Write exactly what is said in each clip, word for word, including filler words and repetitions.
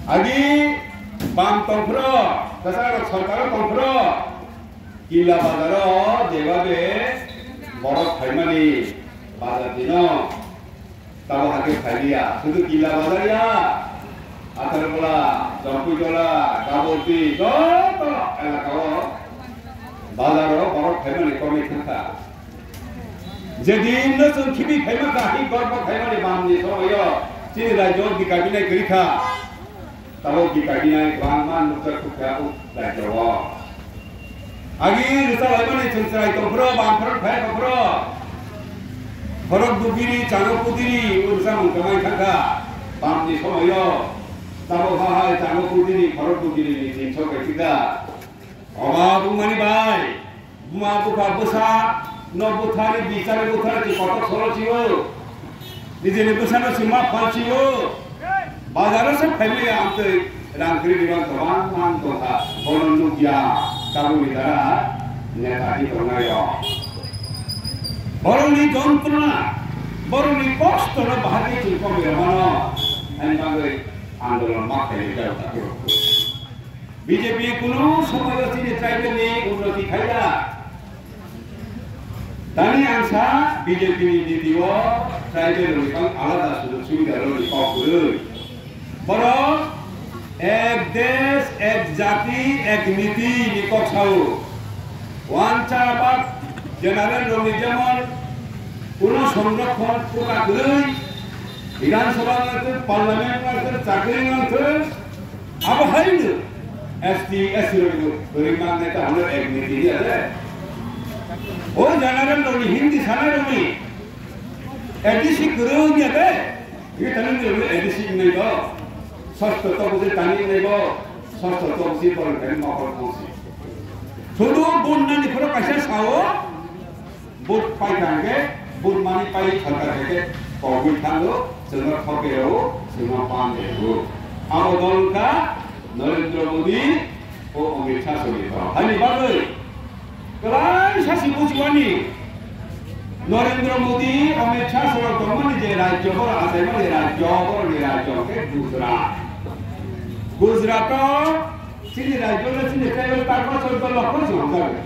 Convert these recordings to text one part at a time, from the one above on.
Agi bam tongphro, kwchak rok sorkar o tongphro, Killa bazar o jebabe borok phaimani bazar dino, tabo hakhe phailiya, sudu Killa bazar ya, Atharbola, Jampuijola, Gabordi, joto elaka o bazar o borok phaimani komwi thangkha. Jedin no chwng khibi phaima kha, hi gorbo phaimani bamni somoyo chini rajyo bika binai kwrwi kha. Tabo bika binai kwbangma nukjak thukya o rajyo o. Agi rwchalaimani chwng chwrai tongphro, bamphro, phai tongphro. Khorok dugiri, chango kudiri, o rwchapmung kwmai thangkha. Bamni somoyo tabo ha hai chango kudiri, khorok dugiri ni chinso kaisikha. Oba bumani bai, buma bupha bwsa no buthari, bichari buthari, twi kotok solo sio. Nijini bwsano sima phan sio. Bazaro se phaimaya amtwi rang kri ribang kwbang mang tongkha. Bono nukya, tabukni dara neta hi tongnai rok. Borokni jontrona, borokni kosto no bahai khe chwng komwi rwmano, ani bagwi andolon ma khainai jao. B J P kunu somoyo chini tribal ni unnoti khaiya. Tani ang sa B J P ni niti o tribal rok ni bang alada sujog subida rok ni kok kwrwi. Borok ek desh, ek jati, ek niti ni kok sao. Wancha ba general rok ni jemon kunu sonrokhon kota kwrwi, Bidhan Sabha wngthwng, Parliament wngthwng, chakri wngthwng, Abo haino S T, S C rok kwrwi mang neta hwnwi ek niti ya de. O general rokni Hindi sanai rokni A D C kwrwi ya de. Ye tani ni rokni A D C nai do. Sosto to bujhe tani nai bo. Sosto to bujhe por tani ma por mo si. Sudu bun nani phoro kaisa sao. Vote pai thang khe, vote mani pai thang khe khe kogwi thango, chwngno thok khe rwo, chwngno pan khe rwo. Abo dol wngkha Narendra Modi o Amit Shah songni borok. Hani bagwi kwlai sasi bujiwani Narendra Modi, Amit Shah sorok tongmani je rajyo, borok achaimani rajyo, borokni rajyo khe Gujarat. Gujarat-o chini rajyo le chini tribal takma choddo lokho se hwnjago.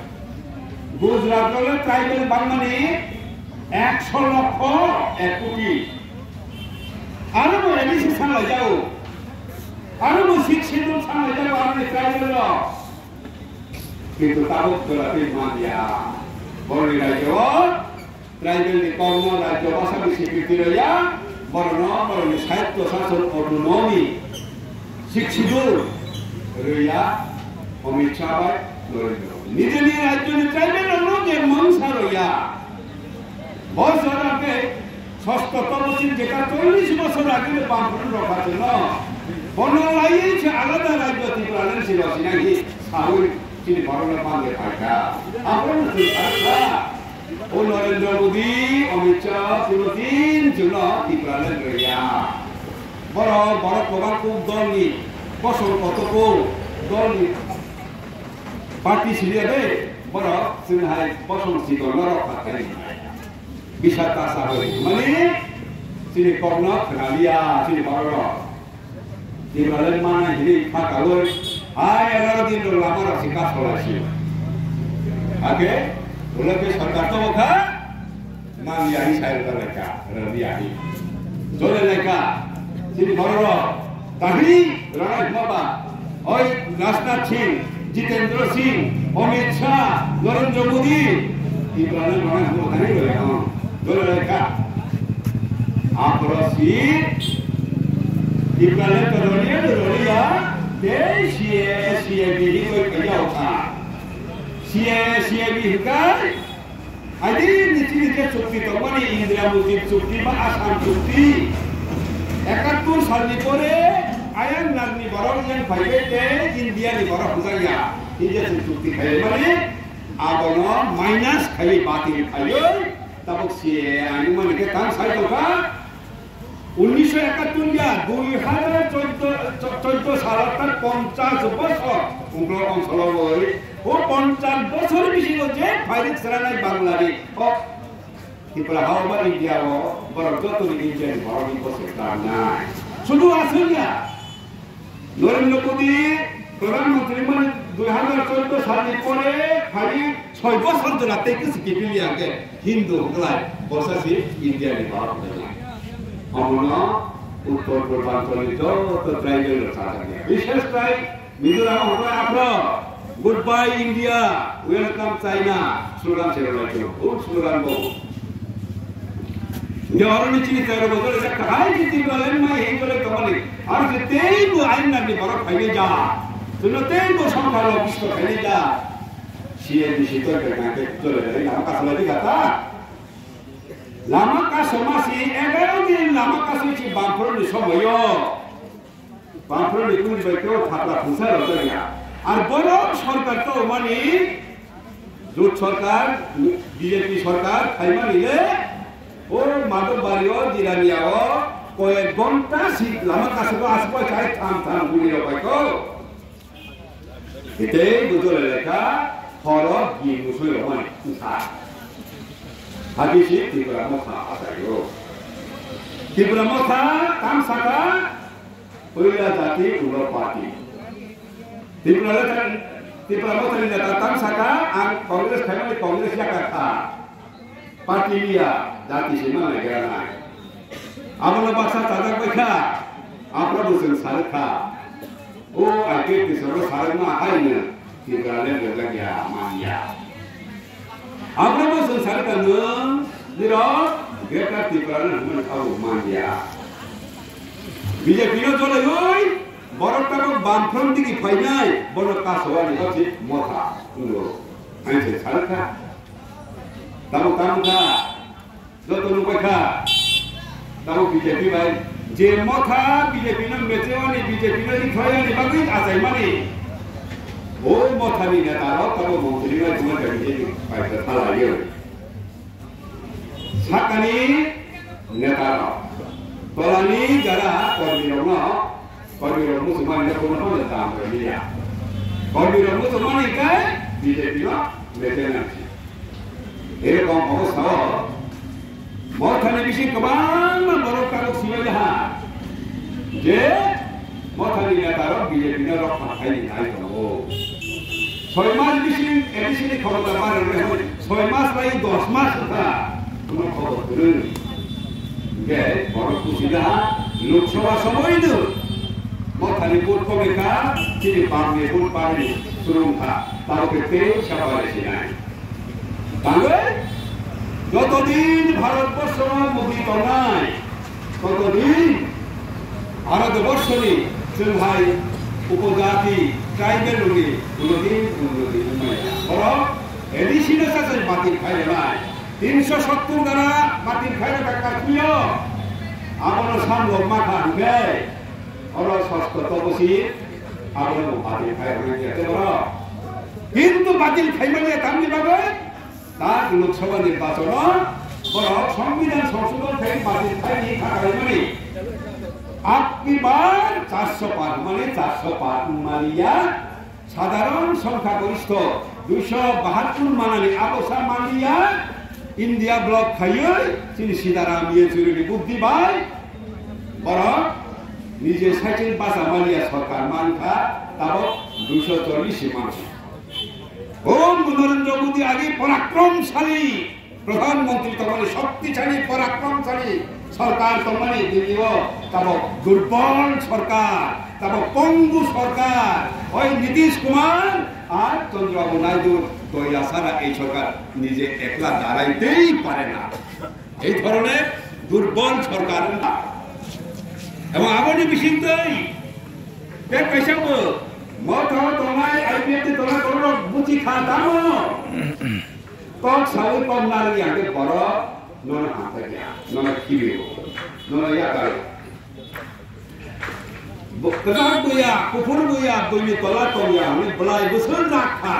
Gujarat-o le tribal bangmani ekso lokho ek koti. Aro bo A D C sanglaijago. Aro bo Sixth Schedule sanglaijago aroni tribal rok. Kintu tabuk jora twi manya. Boroni rajyo-o Tribal ni kokno rajyo bwsani swikriti rwya, borokno borokni sahityo sason autonomy, Sixth Schedule rwya, Amit Shah bai Narendra Modi. Nijini rajyoni tribal rokno je mungsa rwya, bo jora khe sosto tobosin jeta chollish bosor age ni bamphuru rok hachwkno bono laiwi se alada rajyo Tipraland se rwsinai hi saui chini borokno bangwi phaikha. Aphuru chwng sakha. O Narendra Modi, Amit Shah, kuno din chwngno Tipraland rwya. Borok, borok kwbang kuk dolni bosong kotor kuk dolni party siliya de, borok chwng hai bosong chikon norok kha khe. Bisa ta sa hoi. Mani, chini kokno khna liya, chini borok rok. Tiprale mana hini pha kawi, hai egaroh din rok lama rok se kasolai si. Ake, ule ke sarkar to bokha, man yahi sai rok leka, rani yahi. Jole leka, sini borok rok, tahi, rana hima ba, oi Rajnath Singh, Jitendra Singh, Amit Shah, Narendra Modi, Tiprale mana hima tahi rok leka, jole leka. Aphoro si Tiprale to roniya to roniya, tei C A A, C A B hi koi kaya wngkha. C A A, C A B hikai, adi niti niti chukti tongmani Indira Mujib chukti ba Assam chukti. Ekattur salni pore ayang nagni borok yang phaibai tei India ni borok hwnjakya. India chukti khaimani abono minus khai batil khaiwi. Tabuk C A A ani mani khe tang sai tongkha. Unnisho ekattur ya, dui hajar choddo, choddo salo tak ponchash bosor, ungklo ongsolo boi. O ponchash bosor bisingo je phairik sranai Bangladesh, o Tripura hao ba India o, borok joto ni India ni borok ni bosor karnai. Sudu aswk ya. Narendra Modi Pradhan Mantri mani dui hazar choudo salni pore khali soi bosor jora tei kwchwk kiphilya hwnkhe Hindu hwnkhlai bosa si India ni borok hwnkhe. Omono Uttor Purbanchal ni joto tribal rok chajakya. Bishesh khlai Mizoram hwnkhe aphro "Goodbye India, welcome China" slogan se rwlai tongo. O slogan bo. Nge oro ni chini tero bo jole jak hai ki Tipraland mai hin jole tomani. Ar je tei bo ain nani borok phaine ja. Tuno tei bo songkha lo bisto phaine ja. C A D C to ke na ke jole dai na ka sala di kata. Lama kaso masi egaro din lama kaso si bamphoro ni somoyo. Bamphoro ni kung bai kebo phatra phungsa rok ya. Ar borok sorkar to mani jut sorkar, B J P sorkar khai mani le o Madhobari o Jirania o koyek gonta si lama kaso aswk bai chai tham tham guli rok bai ko. Hitei bujole lekha horo gi musoi romani wngkha. Habisi Tripura motha achaio. Tripura motha tam saka puila jati ulo party. Tripura le Tripura motha ni neta tam saka ang Congress khaimani Congress yaka kha. Party liya, jati se ma naigra nai. Abono baksa chajak bai kha, abono bo chwng sarwk kha. O I P F T sabo sarwk ma hai no, Tipraland rwjak ya, man ya. Abono bo chwng sarwk kha nwng, nirok, Greater Tipraland hwnmani abo man ya. B J P no jolaiwi, borok tabok Bamfront digi phainai, bono kasowani bapsi motha, wngbo. Ang se sarwk kha. Tamo tamo kha, joto nukbai kha. Tamo B J P bai je motha B J P no mechewani, B J P no rikhlaiyani bagwi achaimani. O mothani neta rok tamo montri bai tongma B J P bai kwtha laiyo. Sakani neta rok, tolani jara kormi rokno Kormi rok muchungmani no kono kono dam rwliya. Kormi rok muchungmani kai B J P no metenang si. Erokom obostha o mothani bising kwbangma borok tabuk sibai ha. Je mothani neta rok B J P no rokha khaini nai tongo. Soi mas bising A D C ni khoroksa barwi rw soi mas bai dos mas wngkha. Kono khobor kwrwi. Hingke borok kuchida Lok Sabha somoino mothani vote kobekha, chini bamni vote party surungkha, tamo khe tei sabare sinai. Tangwi joto din Bharat borsho Modi tongnai, Kotodin Bharatborsoni chwng hai upojati tribal rokni unoti unoti wngmaya. Borok A D C no sasai batil khai rwnai. Tinsho sottur dara batil khai rwkha Kashmiro. Abono samlok makha hwnkhe oro sosto tobosi abono bo batil khai rwnai khe borok. Kintu batil khaimani tamni bagwi Tak Lok Sabha nirbachon o borok Songbidan Songsodhon khai batil khai ni kha kalaimani. Abni bar charso par mani charso par mani ya sadharon songkha goristho duiso bahattur manani abosa mani ya India block khaiwi chini Sidaram Yechury ni buddhi bai borok nije cycle basa mani ya sorkar mankha tabok duiso chollish si mankha. O Narendra Modi agi parakramsali Pradhan Mantri tongmani, shoktisali parakramsali sorkar tongmani, Delhi o tabo durbol sorkar, tabo pongu sorkar, oi Nitish Kumar ar Chandrababu Naidu doya sara ei sorkar nije ekla darai tei pare na. Ei dhoroner durbol sorkar wngkha. Ebong aboni bisingtwi bek kaisa bo motha tongnai, I P F T tongnai borok buchi kha tamo. Kok sawi kok narwk ya khe borok nono hamjakya, nono khibiyo, nono yakar. Bo-, kwchak buya, kuphur buya, buini tola tongya hwnwi bwlai bwswk nak kha.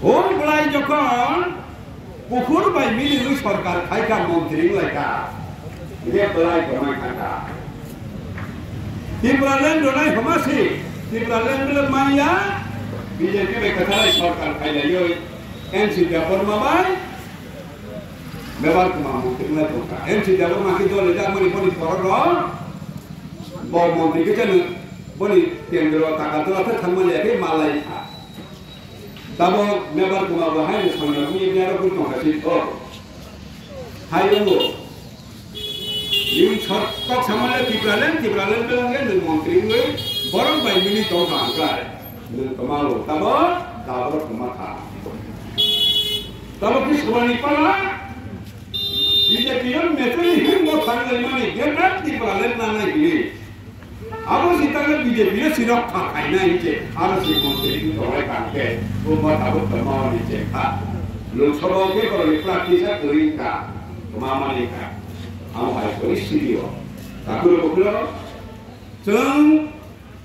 O bwlai jokhon kuphur bai miliwi sorkar khai kha, montri wng lai kha, hwnkhe bwlai kwmai kha kha. Tipraland rwnai homa se, Tipraland bwle manya, B J P bai kwtalai sorkar khai laiwi, N C Debbarma bai, Mebar Kumar Mantri wngwi tongkha. N C Debbarma khe dole jak mani boni borok rok Bo montri khe chano boni kendro Takarjala khe thangma le khe malai kha. Tabo mebar kuma bo hai ni songna ni biaro kuri tongkha si tho. Hai rongo. Yung chot kok samale Tipraland, Tipraland belangge nung montri ngoi borok bai mini tongkha angkai. Nung kemalo tabo, tabo kema kha. Tabo khe somani pala, B J P yo metri himbo thanglaimani Greater Tipraland nanai hini. Abo si tangwi B J P yo si rok kha khaina hinche, aro si montri ni tongwai kangkhe, bo ma tabuk tongma ni chengkha. Lok Sabha o khe borok ni practice a kwrwi wngkha, kwma mani wngkha. Amo hai poristiti o. Takhuro bukhuro, chwng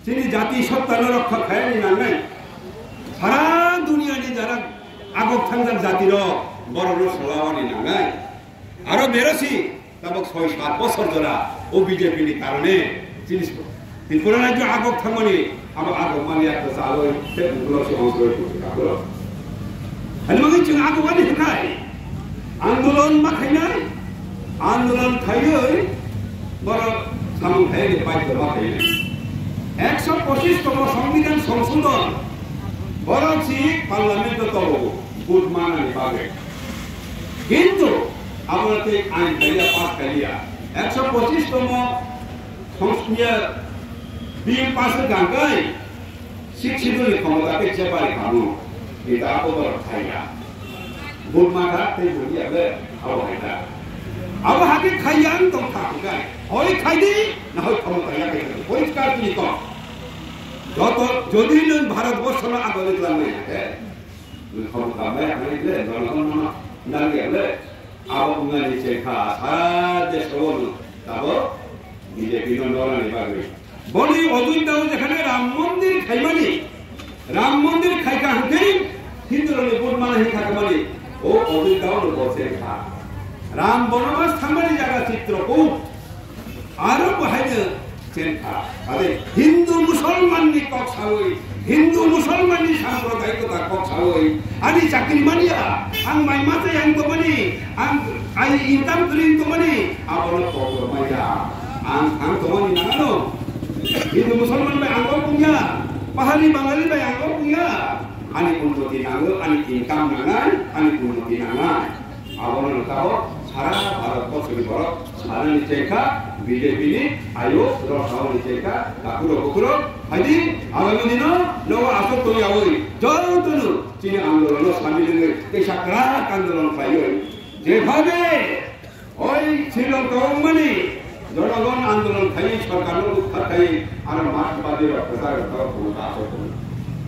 chini jati sotta no rokha khaina nangnai. Sara duniya ni jara agok thangjak jati rok borok no solawani nangnai. Aro berosi tabok soi sat bosor jora o B J P ni karone chini Tripura rajyo agok thangmani abo agok mani ekta chaloi te ukulok se ongsoroi phuti kakuro. Ani bagwi chwng agok ani hwnkhe andolon ma khainai, andolon khaiwi borok samung khainai baidhyo ma khainai. Ekso pochis tomo Songbidan Songsodhon borok si Parliament o tobo vote manani bagwi. Kintu abo tei ain kaiya, pass kaiya. Ekso pochis tomo Songsodhon bill pass kangkai, Sixth Schedule ni khomota tei chepari khamu. Kintu abo borok khaiya. Vote mangkha tei vote ya le abo hai ta. Abo hakhe khaiya ang tong kha hwnkhe. Hoi khaidi, na hoi khomota ya khaidi. Poriskar tini kok. Joto, jodi nwng Bharat borso no agoli twlangmani hwnkhe, nwng khomota ya khaidi le, jonogon no nangya le. Abo wngmani chengkha, sara desh o no, tabo B J P no nolani bagwi. Boni Ajoddha o jekhane Ram Mondir khaimani, Ram Mondir khaikha hwnkhe Hindurokni vote mana hinkha khamani, o Ajoddha o no bo chengkha. Ram Bonomas thangmani jaga Chitrakoot, aro bo haino chengkha. Ade Hindu Musolman ni kok sawi, Hindu Musolman ni sampradayikota kok sawi, ani chakri manya, ang mai masa yang tongmani, ang ai income kring tongmani, abono kok maya. Ang, ang tongmani nangano. Hindu Musolman bai ang o pungya, Pahari Bangali bai ang o pungya. Ani unnoti nango, ani income nangnai, ani unnoti nangnai. Abono nokha o sara Bharat borso ni borok sanani chengkha, B J P ni ayuk rok sanani chengkha, takhuro bukhuro. Haidi agami dino nogo aswk tongyawi jotono chini andolon no samil wngwi teisa kwrak andolon khlaiwi jephabe oi Sri Lanka wngmani jonogon andolon khaiwi sorkar no utkhat khaiwi ano Marxbadi rok kwcharo rok aswk tongo.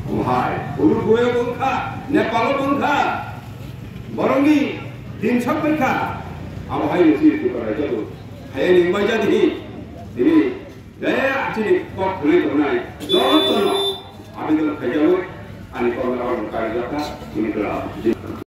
Omo hai Uruguay o wngkha, Nepal o wngkha. Borokni din sok paikha, abo hai ni chini Tripura rajyo bo. Hai ni bai jadi hi, tini, jaya chini kok khulai tongnai, jotono abidon khaijago, ani kok na kok kari jaka, ini kela.